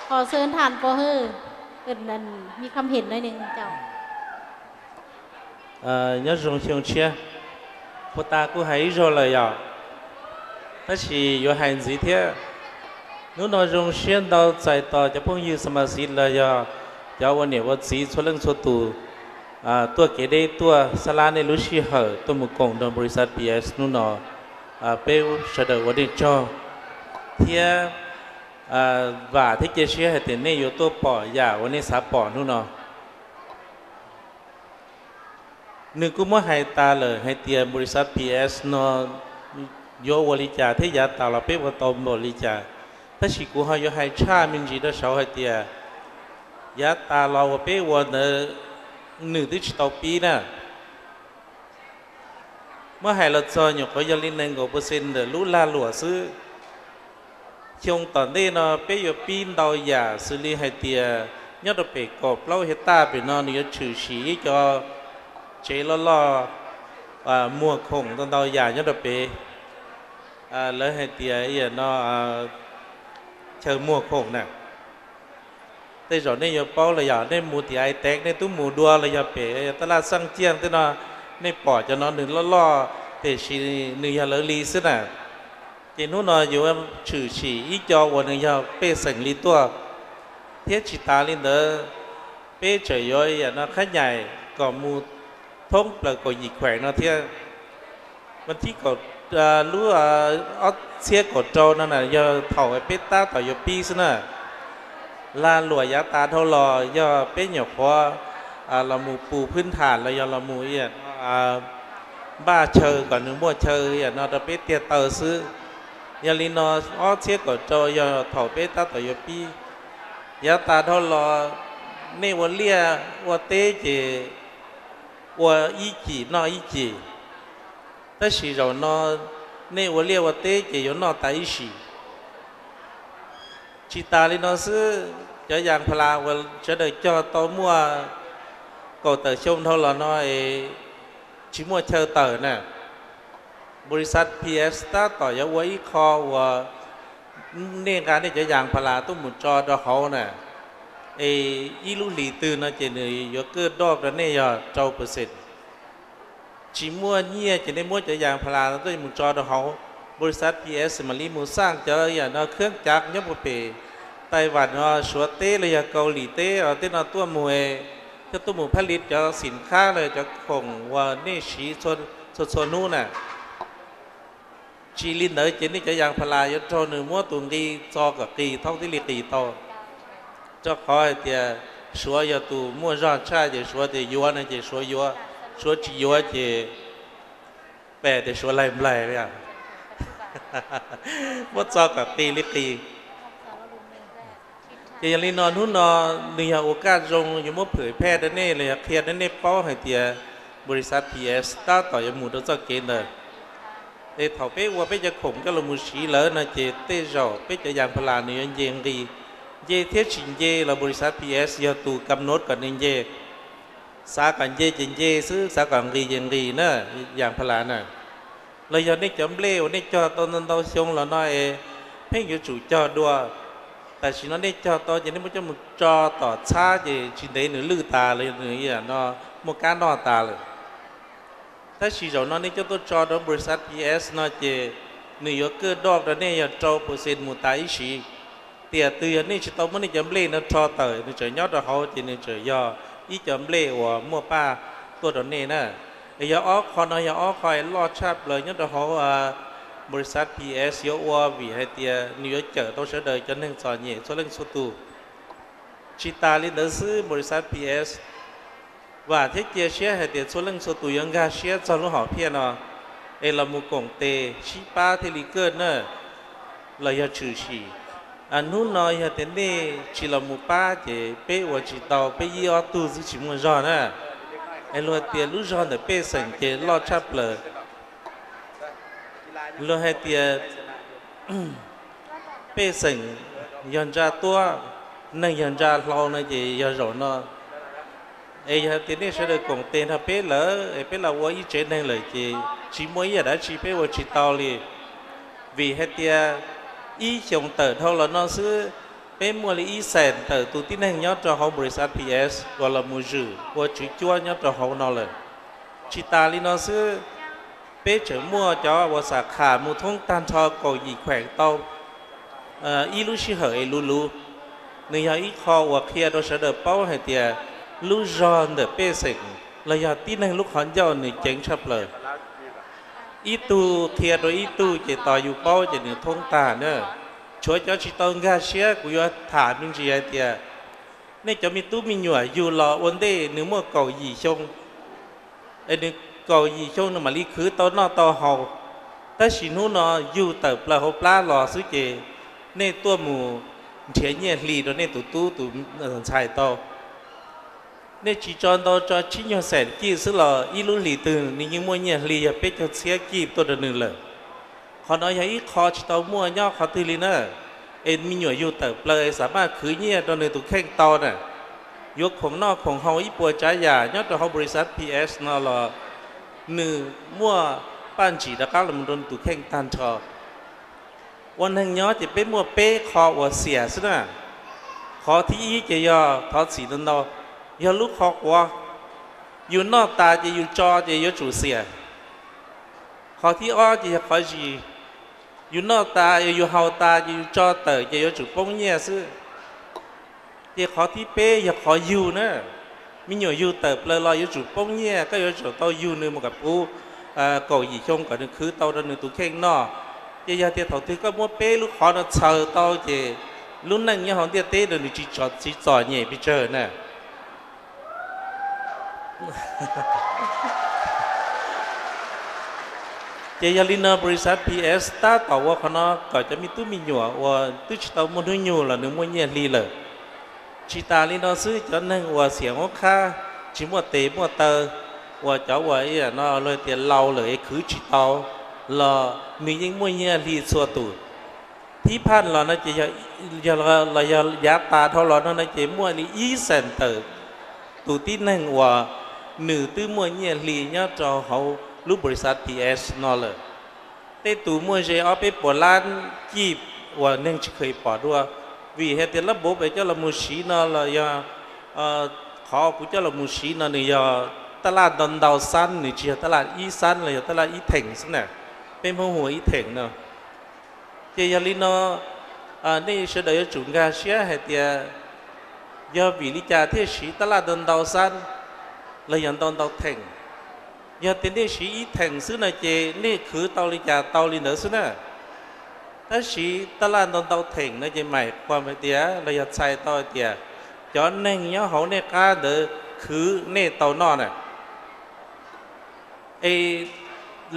Qhov xwb tham pov hwj, mi kham hem no nws cau. Nyob zoo xyoo tshiab, puag ta kuj hais ib zaug lawm yom, tab sis yuav hais ntxiv thiab. Hnub no zoo siab ntau txais tos cov phooj ywg xa mas xiv los yog cov ua niam ua txiv txhua leej txhua tus tuaj kev deb tuaj xab lab nej lub sij hawm tuaj mus koom nrog npaus li xav P S hnub no peb sawv daws ua nej tsaug thiab vam thiab cia siab hais tias nej yuav tuaj pom yam uas nej xav pom hnub no. Nws kuj muab hais tas lawm hais tias npaus li xav P S no yuav ua li cas thiab yav tas los peb ua tau npaum li cas, tab sis kuv ho yuav hais tshaj me ntsis rau saud hais tias yav tas los uas peb ua ntawd nws twb tsis tau pib na. Muab hais los txog nyuam qhuav yog li nees nkaum percent ntawm lub lag luam xwb. Xyoo tom ntej no peb yuav pib ntau yam xws li hais tias nyob rau pem kaum plaub hais taj pem no nws yuav tshwm sim ib co tsev loj loj muag khoom ntau ntau yam nyob rau pem. Lawv hais tias no chaw muag khoom na. Tej zaum nej yuav paub los yog nej mus tim Aitev nej twb mus dua los yog pem tab laj xaj ciaj tej no, nej pom cov no nws loj loj tiam sis nws yog lawv li xwb na. Ces hnub no yuav tshwm sim ib co uas nws yog pej xeem li tuaj, thiab tsis tas li ntawd peb tseem yuav yam no qhab nyaim kom mus thoob plaws kaum yim khueem no thiab. Vas thib lub ob txhiab kaum rau no na yog thaum peb tab tom yuav pib xwb na. Lag luam yav tas dhau los yog peb nyuam qhuav los mus pus phwb tham los yog los mus npaj chaw kom nws muaj chaw yam no rau peb tiag taw xwb. Yog li no ob txhiab kaum rau yog thaum peb tab tom yuav pib. Yav tas dhau los nej ua liaj ua teb ces ua ib cim noj ib cim, tab sis zaum no nej ua liaj ua teb ces yuav noj tas ib sim. Tsis tas li no xwb, cov yas pha las uas sawv daws cog tau muaj kaum tawm xyoo dhau los no es tsis muaj chaw tawm na. Npaus li xav P S tab tom yuav ua ib qho uas nej nqa nej cov yas pha las tuaj mus tso rau hauv na, es ib lub hlis twg no ces nws yuav kaj doj rau nej yog rau percent. Tsis muaj nyiaj ces nej muab cov yas pha las tuaj mus tso rau hauv, npaus li xav P S mam li mus xaj cov yam no khab cav nyob puag pem Taiwan no, Suav teb los yog Kaus Lim teb tej no tuaj mus, thiab tuaj mus phab li cov xim khab los cov khoom uas nej siv txhua txhua hnub na. Tsis li ntawd ces nej cov yas pha las yuav raug nws muab tus nqi txo kom qis thaub tib li qis tau. Rau qhov hais tias Suav yog tus muaj zog tshaj ces Suav tias yuav no ces Suav yuav, Suav tsis yuav ces pem tias Suav laig nplaig. Muab txo kom qis li qis. Ces yog li no hnub no nws yog ua kaj zoo yuav muab phwm phaj rau nej los yog qhia rau nej paub hais tias npaus li xav P S tab tom yuav mus rau txoj kev ntawd. Es thaum peb ua peb cov khoom coj los mus siv lawm no ces tej zaum peb cov yas pha las nws yuav nce nqis. Nce thiab tsis nce los npaus li xav P S yog tus kam nod kom nws nce. Xav kom nce ces nce xwb, xav kom nqis ces nqis na, yas pha las na. Los yog nej cov nplej uas nej cog tau ntau ntau xyoo los no es pheej yuav tsum cog dua, tam sim no nej cog tau ces nej muab coj mus tso tom txhab ces tsis ntev nws lwj tas los yog nws yam no muaj kab noj tas lawm. Tab sis zaum no nej coj tuaj tso rau npaus li xav P S no ces nws yuav kaj doj rau nej yog rau percent mus tas ib sim. Tiam twg yog nej tsis tau muab nej cov nplej no rho tawm nws tseem nyob rau hauv ces nws tseem yog ib co nplej uas muaj paj tuaj rau nej na. Es yog ob qho no yog ob qho loj tshaj plaws nyob rau hauv npaus li xav P S yuav ua vim hais tias nws yuav cawm tau sawv daws cov neeg txom nyem txhua leej txhua tus. Tsis tas li ntawd xwb, npaus li xav P S vam thiab cia siab hais tias txhua leej txhua tus yuav nkag siab txog lub hom phiaj no es los mus koom tes sib pab thiaj li kaj na, los yog tshwm sim. Hnub no yog tias nej tsis los mus pab ces peb ua tsis tau, peb ib ob tug xwb tsis muaj zog na. Es luag hais tias lub zog ntawm pej xeem ces loj tshaj plaws. Luag hais tias pej xeem yog ntsa tuab, neeg yog ntsa hlau no ces yog zaum no. Es yog tias nej sawv daws koom tes nrog peb lawm es peb los ua ib tsev neeg lawm ces tsis muaj ib yam dab tsi peb ua tsis tau li. Vim hais tias ib xyoos tawm dhau los no xwb, peb muaj li ib xees tawm tus tib neeg nyob rau hauv npaus lis xav PS uas los mus zwm ua tswv cuab nyob rau hauv no lawm. Tsis tas li no xwb, peb tseem muaj cov uas xam kham mus thoob tag nrho kaum yim kheem tau ib lub sij hawm es luv luv. Nws yog ib qho uas qhia rau sawv daws paub hais tias lub zog ntawm pej xeem los yog tib neeg lub qhov ncauj nws ceev tshaj plaws. Ib tug qhia rau ib tug ces tos yus paub ces nws thoob tag na. Tshuav cov tsis tau nkag siab kuv yuav tham me ntsis hais tias nej cov me tub me nyuam yug los ua ntej nws muaj kaum yim xyoo, es nws kaum yim xyoo nws mam li khwv tau noj tau haus. Tab sis hnub no yug tawm plaws hauv plab los xwb ces nej tuaj mus nrhiav nyiaj hli rau nej tus tub tus ntxhais tau. Nej tsis tso ntau, tso tsib nyuag xees kij xwb los ib lub hlis twg nws yeej muaj nyiaj hli yog peb caug txhiab kij tuaj rau nws lawm. Qhov no yog ib qho tsis tau muaj nyob qhov twg li na. Es me nyuam yug tawm plaws es xam maj khwv nyiaj rau nws tus kheej tau na. Yuav khoom noj khoom haus ib puas tsav yam nyob rau hauv npaus lis xav PS no los nws muaj paj ntsim rov qab los rau nws tus kheej tag nrho. Ua neeg nyob ces peb muaj peb qho uas xiam xwb na. Qhov thib ib ces yog thov txim ntau ntau, yog lub qhov quav. Yus noj tas ces yus tso ces yuav tsum xiam. Qhov thib ob ces yog qhov zis. Yus noj tas, yus haus tas ces yus tso tawm ces yuav tsum poob nyiaj xwb. Ces qhov thib peb yog qhov yug na. Me nyuam yug tawm plaws los yuav tsum poob nyiaj, koj yuav tsum tau yug nws mus kom puv kaum yim xyoo kom nws khwv tau rau nws tus kheej noj. Ces yog tias thaum twg koj muab peb lub qhov no txhaws tau ces lub neej nyob hauv ntiaj teb no nws tsis txom nyem pes tsawg na. Ces yog li no npaus lis xav PS tab tom ua qhov no kom cov me tub me nyuam uas twb tsis tau muaj hnub nyoog los nws muaj nyiaj hli lawm. Tsis tas li no xwb, cov neeg uas xiam muab qhab tsis muaj tes muaj taw, uas cov uas no luag tias laus lawm es khwv tsis tau los nws yeej muaj nyiaj hli txhua tus. Thib phaj los no ces yog, los yog yav tas dhau los no no ces muaj li ib xees tawm tus tib neeg uas nws twb muaj nyiaj hli nyob rau hauv lub npaus lis xav PS no lawm. Tej tus muaj ze ob peb puas lab kij uas neeg tsis kheev pom dua, vim hais tias lab npav pes coj los mus siv no los yog qhov kuv coj los mus siv no nws yog taj laj ntau ntau xab, nws tsis yog taj laj ib xab los yog taj laj ib theem xwb na. Peb Hmoob hu ua ib theem no. Ces yog li no nej sawv daws yuav tsum nkag siab hais tias yog vim li cas thiaj siv taj laj ntau ntau xab los yog ntau ntau theem. Yog tias nej siv ib theem xwb no ces nej khwv tau li cas tau li ntawd xwb na. Tab sis taj laj ntau ntau theem no ces maim qhuam hais tias los yog txhais tau hais tias cov neeg nyob hauv nej qab ntawd khwv nej tau noj na. Es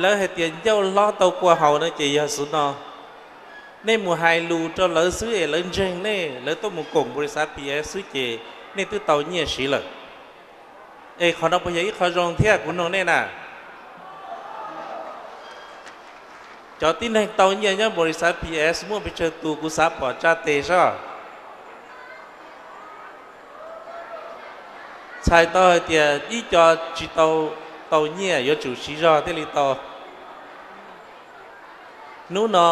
lawv hais tias ncauj hlob tau kua haus no ces yog xwb no. Nej mus hais lus rau lawv xwb es lawv ntseeg nej, lawv tuaj mus koom npaus lis xav PS xwb ces nej twb tau nyiaj siv lawm. Es qhov no puas yog ib qho zoo thiab kuv nug nej na? Cov tib neeg tau nyiaj nyob npaus lis xav PS muaj pes tsawg tus kuv xav pom tsa tes soj. Txhais tau hais tias ib co tsis tau tau nyiaj yuav tsum siv zog thiaj li tau. Hnub no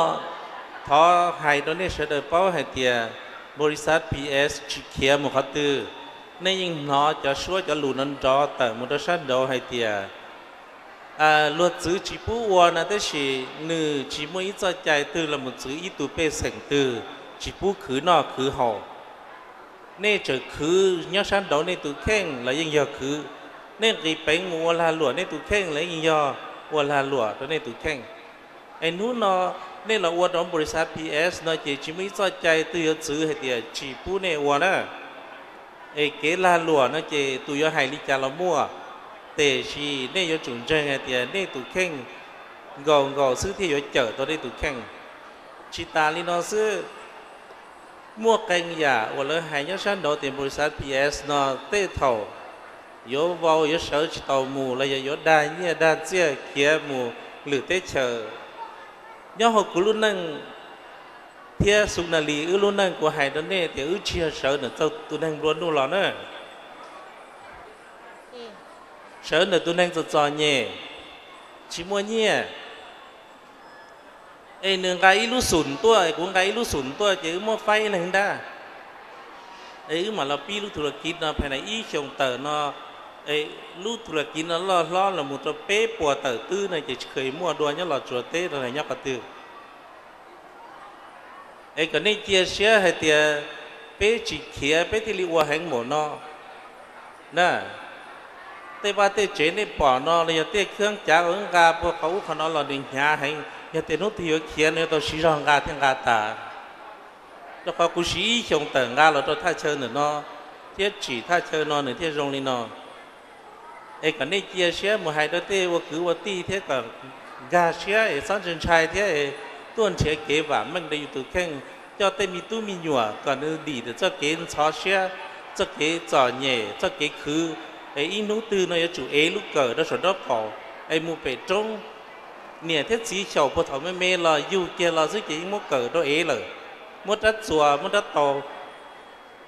thov hais rau nej sawv daws paub hais tias npaus lis xav PS tsis khiav mus qhov twg. Nej yeej hnov cov suab cov lus no nrov tawm mus rau sab nraud hais tias luag txwv tsis pub ua no tab sis nws tsis muaj ib txoj cai twg los mus txwv ib tug pej xeem twg tsis pub khwv noj khwv haus. Nej tseem khwv nyob sab nraud nej tus kheej los yeej yog khwv. Nej nqis peev mus ua lag luam nej tus kheej los yeej yog ua lag luam rau nej tus kheej. Es hnub no nej los ua rau npaus lis xav PS no ces tsis muaj ib txoj cai twg yuav txwv hais tias tsis pub nej ua na. Es kev lag luam no ces tus yuav hais li cas los muaj, tiam sis nej yuav tsum ntseeg hais tias nej tus kheej nkaus nkaus xwb thiaj yuav cawm tau nej tus kheej. Tsis tas li no xwb, muaj qee yam uas lawv hais nyob sab nraud tias npaus lis xav PS no tej thaum yuav vau yuav sawv tsis tau mus los yog yuav dag nyiaj dag txiaj khiav mus lwm teb chaws. Nyob hauv kuv lub neej thiab Xu Nas Lis wb lub neej kuv hais rau nej tias wb tsis yog sawv ntawm txog tus neeg nplua nuj los na. Sawv ntawm tus neeg txom txom nyem, tsis muaj nyiaj. Es nws nqa ib lub xum tuaj, kuv nqa ib lub xum tuaj ces wb muab faib ib leeg nrab. Es wb mam los pib lub thu la kiv no, phais na ib xyoos tawm no, es lub thu la kiv no loj hlob los mus rau peb puas tawm twb no ces tsis kheev muaj dua nyob Los Tsuas teb no, nyob qhov twg. Es kom nej cia siab hais tias peb tsis khiav peb thiaj li ua heev npaum no na. Tej vaj tej tsev nej pom no los yog tej khab cav uas wb nqa puag qhov ub qhov no los nws hnyav heev, yog tias hnub twg yuav khiav no yuav tau siv zog nqa thiaj nqa tas. Rau qhov kuv siv ib xyoos tawm nqa los rau thaj chaw ntawm no, thiab tsim thaj chaw no nws thiaj zoo li no. Es kom nej cia siab mus hais rau tej ua kwv ua tij thiab kom nkag siab es txhob ntshai ntshai thiab es tuaj nrhiav kev vam meej rau yus tus kheej, coj tej me tub me nyuam kom nws dim ntawm txoj kev ntxhov siab, txoj kev txom nyem, txoj kev khwv. Es ib hnub twg no yuav tsum ev lub kawm rau saum nraub qaum es mus pem roob. Niam thiab txiv xyaum puag thaum me me los yug kiag los xwb ces yeej muab kawm rau ev lawm, muab rab txuas muab rab taus.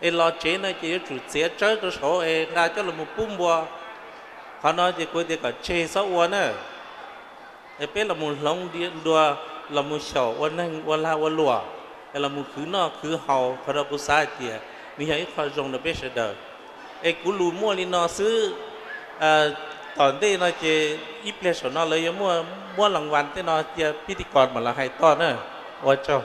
Es los tsev no ces yuav tsum txiav tsawb rau saud es nqa coj los mus pub npua. Qhov no ces kuv tias kom tseg txhob ua na. Es peb los mus hloov nrua, los mus xyaum ua neeg ua lag ua luam, es los mus khwv noj khwv haus, qhov no kuv xav hais tias nws yog ib qho zoo rau peb sawv daws. Es kuv lus muaj li no xwb. Tom ntej no ces ib pliag saum no lawv yuav muaj muab las vas tej no cia pib ti kos mam los hais toj na. Ua tsaug.